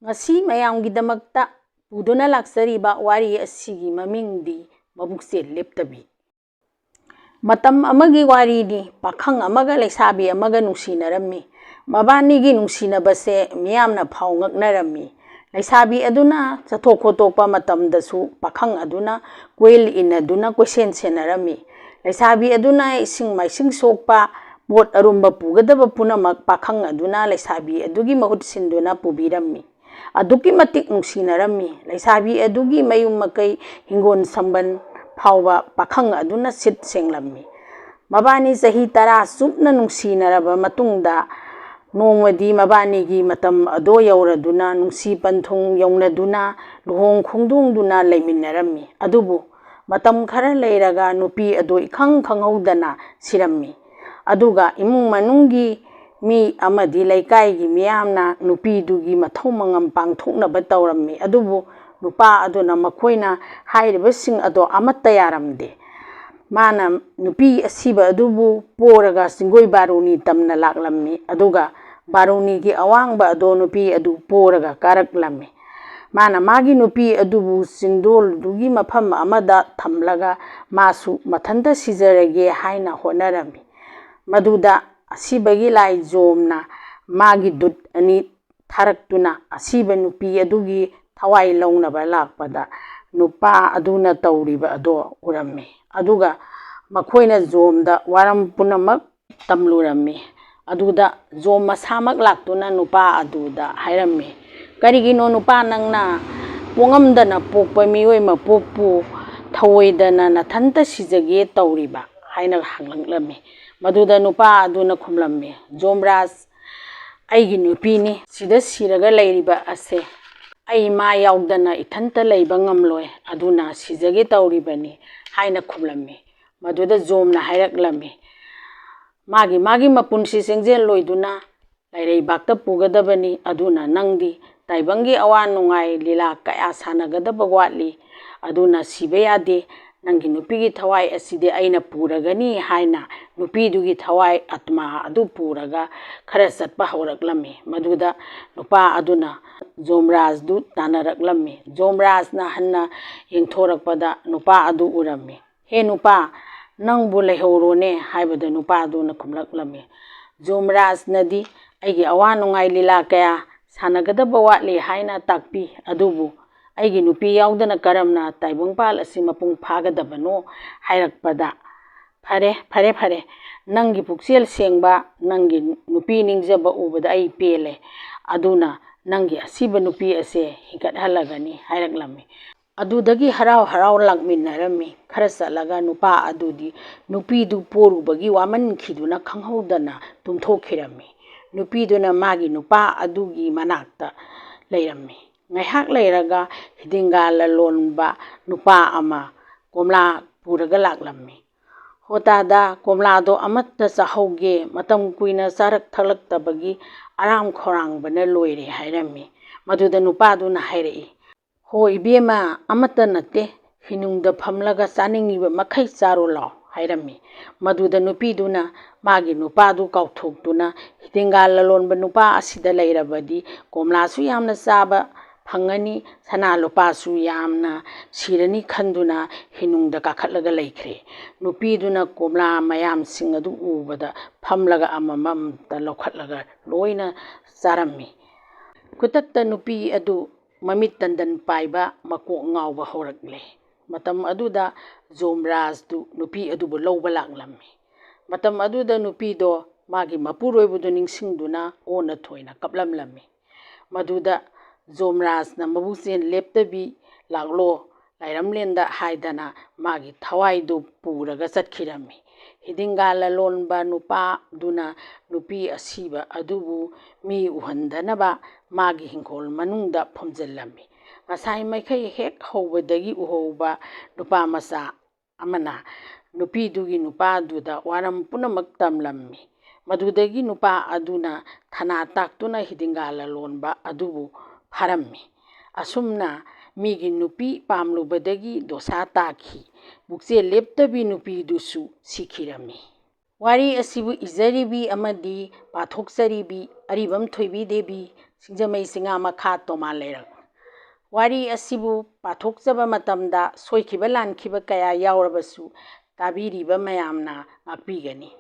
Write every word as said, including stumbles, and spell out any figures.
ꯉꯁꯤ ꯃꯌꯥꯝꯒꯤꯗꯃꯛꯇ ꯄꯨꯗꯨꯅ ꯂꯥꯛꯆꯔꯤꯕ ꯋꯥꯔꯤ ꯑꯁꯤꯒꯤ ꯃꯃꯤꯡꯗꯤ ꯃꯕꯨꯛꯆꯦꯜ ꯂꯦꯞꯇꯕꯤ꯫ ꯃꯇꯝ ꯑꯃꯒꯤ ꯋꯥꯔꯤꯅꯤ꯫ ꯄꯥꯈꯪ ꯑꯃꯒ ꯂꯩꯁꯥꯕꯤ ꯑꯃꯒ ꯅꯨꯡꯁꯤꯅꯔꯝꯃꯤ꯫ ꯃꯕꯥꯅꯤꯒꯤ ꯅꯨꯡꯁꯤꯅꯕꯁꯦ ꯃꯤꯌꯥꯝꯅ ꯐꯥꯎ ꯉꯛꯅꯔꯝꯃꯤ꯫ ꯂꯩꯁꯥꯕꯤ ꯑꯗꯨꯅ ꯆꯠꯊꯣꯛ ꯈꯣꯠꯇꯣꯛꯄ ꯃꯇꯝꯗꯁꯨ ꯄꯥꯈꯪ ꯑꯗꯨꯅ ꯀꯣꯏꯜ ꯏꯟꯅꯗꯨꯅ ꯀꯣꯏꯁꯦꯟ ꯁꯦꯟꯅꯔꯝꯃꯤ꯫ ꯂꯩꯁꯥꯕꯤ ꯑꯗꯨꯅ ꯏꯁꯤꯡ ꯃꯥꯏꯁꯤꯡ ꯁꯣꯛꯄ, ꯄꯣꯠ ꯑꯔꯨꯝꯕ ꯄꯨꯒꯗꯕ ꯄꯨꯝꯅꯃꯛ ꯄꯥꯈꯪ ꯑꯗꯨꯅ ꯂꯩꯁꯥꯕꯤ ꯑꯗꯨꯒꯤ ꯃꯍꯨꯠ ꯁꯤꯟꯗꯨꯅ ꯄꯨꯕꯤꯔꯝꯃꯤ꯫ ꯑꯗꯨꯛꯀꯤ ꯃꯇꯤꯛ ꯅꯨꯡꯁꯤꯅꯔꯝꯃꯤ꯫ ꯂꯩꯁꯥꯕꯤ ꯑꯗꯨꯒꯤ ꯃꯌꯨꯝ ꯃꯀꯩ, ꯍꯤꯡꯒꯣꯜ ꯁꯝꯕꯜ ꯐꯥꯎꯕ ꯄꯥꯈꯪ ꯑꯗꯨꯅ ꯁꯤꯠ ꯁꯦꯡꯂꯝꯃꯤ꯫ ꯃꯕꯥꯅꯤ ꯆꯍꯤ ꯇꯔꯥ ꯆꯨꯞꯅ ꯅꯨꯡꯁꯤꯅꯔꯕ ꯃꯇꯨꯡꯗ, ꯅꯣꯡꯃꯗꯤ ꯃꯕꯥꯅꯤꯒꯤ ꯃꯇꯝ ꯑꯗꯣ ꯌꯧꯔꯗꯨꯅ, ꯅꯨꯡꯁꯤ ꯄꯟꯊꯨꯡ ꯌꯧꯅꯗꯨꯅ, ꯂꯨꯍꯣꯡ ꯈꯣꯡꯗꯣꯡꯗꯨꯅ ꯂꯩꯃꯤꯟꯅꯔꯝꯃꯤ꯫ ꯑꯗꯨꯕꯨ ꯃꯇꯝ ꯈꯔ ꯂꯩꯔꯒ ꯅꯨꯄꯤ ꯑꯗꯨ ꯏꯈꯪ ꯈꯪꯍꯧꯗꯅ ꯁꯤꯔꯝꯃꯤ꯫ ꯑꯗꯨꯒ ꯏꯃꯨꯡ ꯃꯅꯨꯡꯒꯤ ꯃꯤ ꯑꯃꯗꯤ ꯂꯩꯀꯥꯏꯒꯤ ꯃꯤꯌꯥꯝꯅ ꯅꯨꯄꯤꯗꯨꯒꯤ ꯃꯊꯧ ꯃꯉꯝ ꯄꯥꯡꯊꯣꯛꯅꯕ ꯇꯧꯔꯝꯃꯤ꯫ ꯑꯗꯨꯕꯨ ꯅꯨꯄꯥ ꯑꯗꯨꯅ ꯃꯈꯣꯏꯅ ꯍꯥꯏꯔꯤꯕꯁꯤꯡ ꯑꯗꯣ ꯑꯃꯠꯇ ꯌꯥꯔꯝꯗꯦ꯫ ꯃꯥꯅ ꯅꯨꯄꯤ ꯑꯁꯤꯕ ꯑꯗꯨꯕꯨ ꯄꯣꯔꯒ ꯆꯤꯡꯒꯣꯏ ꯕꯥꯔꯨꯅꯤ ꯇꯝꯅ ꯂꯥꯛꯂꯝꯃꯤ꯫ ꯑꯗꯨꯒ ꯕꯥꯔꯨꯅꯤꯒꯤ ꯑꯋꯥꯡꯕ ꯑꯗꯣ ꯅꯨꯄꯤ ꯑꯗꯨ ꯄꯣꯔꯒ ꯀꯥꯔꯛꯂꯝꯃꯤ꯫ ꯃꯥꯅ ꯃꯥꯒꯤ ꯅꯨꯄꯤ ꯑꯗꯨꯕꯨ ꯆꯤꯡꯗꯣꯜꯗꯨꯒꯤ ꯃꯐꯝ ꯑꯃꯗ ꯊꯝꯂꯒ ꯃꯥꯁꯨ ꯃꯊꯟꯇ ꯁꯤꯖꯔꯒꯦ ꯍꯥꯏꯅ ꯍꯣꯠꯅꯔꯝꯃꯤ꯫ ꯃꯗꯨꯗ ꯑꯁꯤꯕꯒꯤ ꯂꯥꯏ ꯖꯣꯝꯅ ꯃꯥꯒꯤ ꯗꯨꯠ ꯑꯅꯤ ꯊꯥꯔꯛꯇꯨꯅ ꯑꯁꯤꯕ ꯅꯨꯄꯤ ꯑꯗꯨꯒꯤ ꯊꯋꯥꯏ ꯂꯧꯅꯕ ꯂꯥꯛꯄꯗ ꯅꯨꯄꯥ ꯑꯗꯨꯅ ꯇꯧꯔꯤꯕ ꯑꯗꯣ ꯎꯔꯝꯃꯤ꯫ ꯑꯗꯨꯒ ꯃꯈꯣꯏꯅ ꯖꯣꯝꯗ ꯋꯥꯔꯝ ꯄꯨꯝꯅꯃꯛ ꯇꯝꯂꯨꯔꯝꯃꯤ꯫ ꯑꯗꯨꯗ ꯖꯣꯝ ꯃꯁꯥꯃꯛ ꯂꯥꯛꯇꯨꯅ ꯅꯨꯄꯥ ꯑꯗꯨꯗ ꯍꯥꯏꯔꯝꯃꯤ, "ꯀꯔꯤꯒꯤꯅꯣ ꯅꯨꯄꯥ, ꯅꯪꯅ ꯄꯣꯛꯉꯝꯗꯅ ꯄꯣꯛꯄ ꯃꯤꯑꯣꯏ ꯃꯄꯣꯛꯄꯨ ꯊꯧꯑꯣꯏꯗꯅ ꯅꯊꯟꯇ ꯁꯤꯖꯒꯦ ꯇꯧꯔꯤꯕ?" ꯍꯥꯏꯅ ꯍꯪꯂꯛꯂꯝꯃꯤ꯫ ꯃꯗꯨꯗ ꯅꯨꯄꯥ ꯑꯗꯨꯅ ꯈꯨꯝꯂꯝꯃꯤ, "ꯖꯣꯝꯔꯥꯖ, ꯑꯩꯒꯤ ꯅꯨꯄꯤꯅꯤ꯫ ꯁꯤꯗ ꯁꯤꯔꯒ ꯂꯩꯔꯤꯕ ꯑꯁꯦ ꯑꯩ ꯃꯥ ꯌꯥꯎꯗꯅ ꯏꯊꯟꯇ ꯂꯩꯕ ꯉꯝꯂꯣꯏ, ꯑꯗꯨꯅ ꯁꯤꯖꯒꯦ ꯇꯧꯔꯤꯕꯅꯤ" ꯍꯥꯏꯅ ꯈꯨꯝꯂꯝꯃꯤ꯫ ꯃꯗꯨꯗ ꯖꯣꯝꯅ ꯍꯥꯏꯔꯛꯂꯝꯃꯤ, "ꯃꯥꯒꯤ ꯃꯥꯒꯤ ꯃꯄꯨꯟꯁꯤ ꯆꯦꯡꯖꯦꯜ ꯂꯣꯏꯗꯨꯅ ꯂꯩꯔꯩꯕꯥꯛꯇ ꯄꯨꯒꯗꯕꯅꯤ꯫ ꯑꯗꯨꯅ ꯅꯪꯗꯤ ꯇꯥꯏꯕꯪꯒꯤ ꯑꯋꯥ ꯅꯨꯡꯉꯥꯏ ꯂꯤꯂꯥ ꯀꯌꯥ ꯁꯥꯟꯅꯒꯗꯕ ꯋꯥꯠꯂꯤ꯫ ꯑꯗꯨꯅ ꯁꯤꯕ ꯌꯥꯗꯦ꯫ ꯅꯪꯒꯤ ꯅꯨꯄꯤꯒꯤ ꯊꯋꯥꯏ ꯑꯁꯤꯗꯤ ꯑꯩꯅ ꯄꯨꯔꯒꯅꯤ" ꯍꯥꯏꯅ ꯅꯨꯄꯤꯗꯨꯒꯤ ꯊꯋꯥꯏ ꯑꯥꯇꯃꯥ ꯑꯗꯨ ꯄꯨꯔꯒ ꯈꯔ ꯆꯠꯄ ꯍꯧꯔꯛꯂꯝꯃꯤ꯫ ꯃꯗꯨꯗ ꯅꯨꯄꯥ ꯑꯗꯨꯅ ꯖꯣꯝꯔꯥꯖꯗꯨ ꯇꯥꯟꯅꯔꯛꯂꯝꯃꯤ꯫ ꯖꯣꯝꯔꯥꯖꯅ ꯍꯟꯅ ꯌꯦꯡꯊꯣꯔꯛꯄꯗ ꯅꯨꯄꯥ ꯑꯗꯨ ꯎꯔꯝꯃꯤ꯫ "ꯍꯦ ꯅꯨꯄꯥ, ꯅꯪꯕꯨ ꯂꯩꯍꯧꯔꯣꯅꯦ" ꯍꯥꯏꯕꯗ ꯅꯨꯄꯥꯗꯨꯅ ꯈꯨꯝꯂꯛꯂꯝꯃꯤ꯫ ꯖꯣꯝꯔꯥꯖꯅꯗꯤ ꯑꯩꯒꯤ ꯑꯋꯥ ꯅꯨꯡꯉꯥꯏ ꯂꯤꯂꯥ ꯀꯌꯥ ꯁꯥꯟꯅꯒꯗꯕ ꯋꯥꯠꯂꯤ ꯍꯥꯏꯅ ꯇꯥꯛꯄꯤ, ꯑꯗꯨꯕꯨ ꯑꯩꯒꯤ ꯅꯨꯄꯤ ꯌꯥꯎꯗꯅ ꯀꯔꯝꯅ ꯇꯥꯏꯕꯪꯄꯥꯜ ꯑꯁꯤ ꯃꯄꯨꯡ ꯐꯥꯒꯗꯕꯅꯣ ꯍꯥꯏꯔꯛꯄꯗ, "ꯐꯔꯦ, ꯐꯔꯦ, ꯐꯔꯦ, ꯅꯪꯒꯤ ꯄꯨꯛꯆꯦꯜ ꯁꯦꯡꯕ, ꯅꯪꯒꯤ ꯅꯨꯄꯤ ꯅꯤꯡꯖꯕ ꯎꯕꯗ ꯑꯩ ꯄꯦꯜꯂꯦ꯫ ꯑꯗꯨꯅ ꯅꯪꯒꯤ ꯑꯁꯤꯕ ꯅꯨꯄꯤ ꯑꯁꯦ ꯍꯤꯡꯒꯠꯍꯜꯂꯒꯅꯤ" ꯍꯥꯏꯔꯛꯂꯝꯃꯤ꯫ ꯑꯗꯨꯗꯒꯤ ꯍꯔꯥꯎ ꯍꯔꯥꯎ ꯂꯥꯛꯃꯤꯟꯅꯔꯝꯃꯤ꯫ ꯈꯔ ꯆꯠꯂꯒ ꯅꯨꯄꯥ ꯑꯗꯨꯗꯤ ꯅꯨꯄꯤꯗꯨ ꯄꯣꯔꯨꯕꯒꯤ ꯋꯥꯃꯟꯈꯤꯗꯨꯅ ꯈꯪꯍꯧꯗꯅ ꯇꯨꯝꯊꯣꯛꯈꯤꯔꯝꯃꯤ꯫ ꯅꯨꯄꯤꯗꯨꯅ ꯃꯥꯒꯤ ꯅꯨꯄꯥ ꯑꯗꯨꯒꯤ ꯃꯅꯥꯛꯇ ꯂꯩꯔꯝꯃꯤ꯫ ꯉꯥꯏꯍꯥꯛ ꯂꯩꯔꯒ ꯍꯤꯗꯤꯡꯒꯥ ꯂꯂꯣꯟꯕ ꯅꯨꯄꯥ ꯑꯃ ꯀꯣꯝꯂꯥ ꯄꯨꯔꯒ ꯂꯥꯛꯂꯝꯃꯤ꯫ "ꯍꯣ ꯇꯥꯗ, ꯀꯣꯝꯂꯥꯗꯣ ꯑꯃꯠꯇ ꯆꯥꯍꯧꯒꯦ, ꯃꯇꯝ ꯀꯨꯏꯅ ꯆꯥꯔꯛ ꯊꯛꯂꯛꯇꯕꯒꯤ ꯑꯔꯥꯝ ꯈꯧꯔꯥꯡꯕꯅ ꯂꯣꯏꯔꯦ" ꯍꯥꯏꯔꯝꯃꯤ꯫ ꯃꯗꯨꯗ ꯅꯨꯄꯥꯗꯨꯅ ꯍꯥꯏꯔꯛꯏ, "ꯍꯣ ꯏꯕꯦꯝꯃ, ꯑꯃꯠꯇ ꯅꯠꯇꯦ, ꯍꯤꯅꯨꯡꯗ ꯐꯝꯂꯒ ꯆꯥꯅꯤꯡꯉꯤꯕ ꯃꯈꯩ ꯆꯥꯔꯣ ꯂꯥꯎ" ꯍꯥꯏꯔꯝꯃꯤ꯫ ꯃꯗꯨꯗ ꯅꯨꯄꯤꯗꯨꯅ ꯃꯥꯒꯤ ꯅꯨꯄꯥꯗꯨ ꯀꯥꯎꯊꯣꯛꯇꯨꯅ, "ꯍꯤꯗꯤꯡꯒꯥ ꯂꯂꯣꯟꯕ ꯅꯨꯄꯥ ꯑꯁꯤꯗ ꯂꯩꯔꯕꯗꯤ ꯀꯣꯝꯂꯥꯁꯨ ꯌꯥꯝꯅ ꯆꯥꯕ ꯐꯪꯉꯅꯤ, ꯁꯅꯥ ꯂꯨꯄꯥꯁꯨ ꯌꯥꯝꯅ ꯁꯤꯔꯅꯤ" ꯈꯟꯗꯨꯅ ꯍꯤꯅꯨꯡꯗ ꯀꯥꯈꯠꯂꯒ ꯂꯩꯈ꯭ꯔꯦ꯫ ꯅꯨꯄꯤꯗꯨꯅ ꯀꯣꯝꯂꯥ ꯃꯌꯥꯝꯁꯤꯡ ꯑꯗꯨ ꯎꯕꯗ ꯐꯝꯂꯒ ꯑꯃꯃꯝꯇ ꯂꯧꯈꯠꯂꯒ ꯂꯣꯏꯅ ꯆꯥꯔꯝꯃꯤ꯫ ꯈꯨꯗꯛꯇ ꯅꯨꯄꯤ ꯑꯗꯨ ꯃꯃꯤꯠ ꯇꯟꯗꯟ ꯄꯥꯏꯕ, ꯃꯀꯣꯛ ꯉꯥꯎꯕ ꯍꯧꯔꯛꯂꯦ꯫ ꯃꯇꯝ ꯑꯗꯨꯗ ꯖꯣꯝꯔꯥꯖꯇꯨ ꯅꯨꯄꯤ ꯑꯗꯨꯕꯨ ꯂꯧꯕ ꯂꯥꯛꯂꯝꯃꯤ꯫ ꯃꯇꯝ ꯑꯗꯨꯗ ꯅꯨꯄꯤꯗꯣ ꯃꯥꯒꯤ ꯃꯄꯨꯔꯣꯏꯕꯗꯨ ꯅꯤꯡꯁꯤꯡꯗꯨꯅ ꯑꯣꯟꯅ ꯊꯣꯏꯅ ꯀꯞꯂꯝꯂꯝꯃꯤ꯫ ꯃꯗꯨꯗ ꯖꯣꯝꯔꯥꯖꯅ ꯃꯕꯨꯛꯆꯦꯜ ꯂꯦꯞꯇꯕꯤ, "ꯂꯥꯛꯂꯣ ꯂꯥꯏꯔꯝꯂꯦꯟꯗ" ꯍꯥꯏꯗꯅ ꯃꯥꯒꯤ ꯊꯋꯥꯏꯗꯨ ꯄꯨꯔꯒ ꯆꯠꯈꯤꯔꯝꯃꯤ꯫ ꯍꯤꯗꯤꯡꯒꯥ ꯂꯂꯣꯟꯕ ꯅꯨꯄꯥꯗꯨꯅ ꯅꯨꯄꯤ ꯑꯁꯤꯕ ꯑꯗꯨꯕꯨ ꯃꯤ ꯎꯍꯟꯗꯅꯕ ꯃꯥꯒꯤ ꯍꯤꯡꯈꯣꯜ ꯃꯅꯨꯡꯗ ꯐꯨꯝꯖꯤꯜꯂꯝꯃꯤ꯫ ꯉꯁꯥꯏ ꯃꯥꯏꯀꯩ ꯍꯦꯛ ꯍꯧꯕꯗꯒꯤ ꯎꯍꯧꯕ ꯅꯨꯄꯥ ꯃꯆꯥ ꯑꯃꯅ ꯅꯨꯄꯤꯗꯨꯒꯤ ꯅꯨꯄꯥꯗꯨꯗ ꯋꯥꯔꯝ ꯄꯨꯝꯅꯃꯛ ꯇꯝꯂꯝꯃꯤ꯫ ꯃꯗꯨꯗꯒꯤ ꯅꯨꯄꯥ ꯑꯗꯨꯅ ꯊꯅꯥ ꯇꯥꯛꯇꯨꯅ ꯍꯤꯗꯤꯡꯒꯥ ꯂꯂꯣꯟꯕ ꯑꯗꯨꯕꯨ ꯐꯥꯔꯝꯃꯤ꯫ ꯑꯁꯨꯝꯅ ꯃꯤꯒꯤ ꯅꯨꯄꯤ ꯄꯥꯝꯂꯨꯕꯗꯒꯤ ꯗꯣꯁꯥ ꯇꯥꯈꯤ꯫ ꯄꯨꯛꯆꯦꯜ ꯂꯦꯞꯇꯕꯤ ꯅꯨꯄꯤꯗꯨꯁꯨ ꯁꯤꯈꯤꯔꯝꯃꯤ꯫ ꯋꯥꯔꯤ ꯑꯁꯤꯕꯨ ꯏꯖꯔꯤꯕꯤ ꯑꯃꯗꯤ ꯄꯥꯊꯣꯛꯆꯔꯤꯕꯤ ꯑꯔꯤꯕꯝ ꯊꯣꯏꯕꯤ ꯗꯦꯕꯤ, ꯁꯤꯡꯖꯃꯩ ꯆꯤꯉꯥꯃꯈꯥ ꯇꯣꯃꯥ ꯂꯩꯔꯛ꯫ ꯋꯥꯔꯤ ꯑꯁꯤꯕꯨ ꯄꯥꯊꯣꯛꯆꯕ ꯃꯇꯝꯗ ꯁꯣꯏꯈꯤꯕ ꯂꯥꯟꯈꯤꯕ ꯀꯌꯥ ꯌꯥꯎꯔꯕꯁꯨ ꯇꯥꯕꯤꯔꯤꯕ ꯃꯌꯥꯝꯅ ꯉꯥꯛꯄꯤꯒꯅꯤ꯫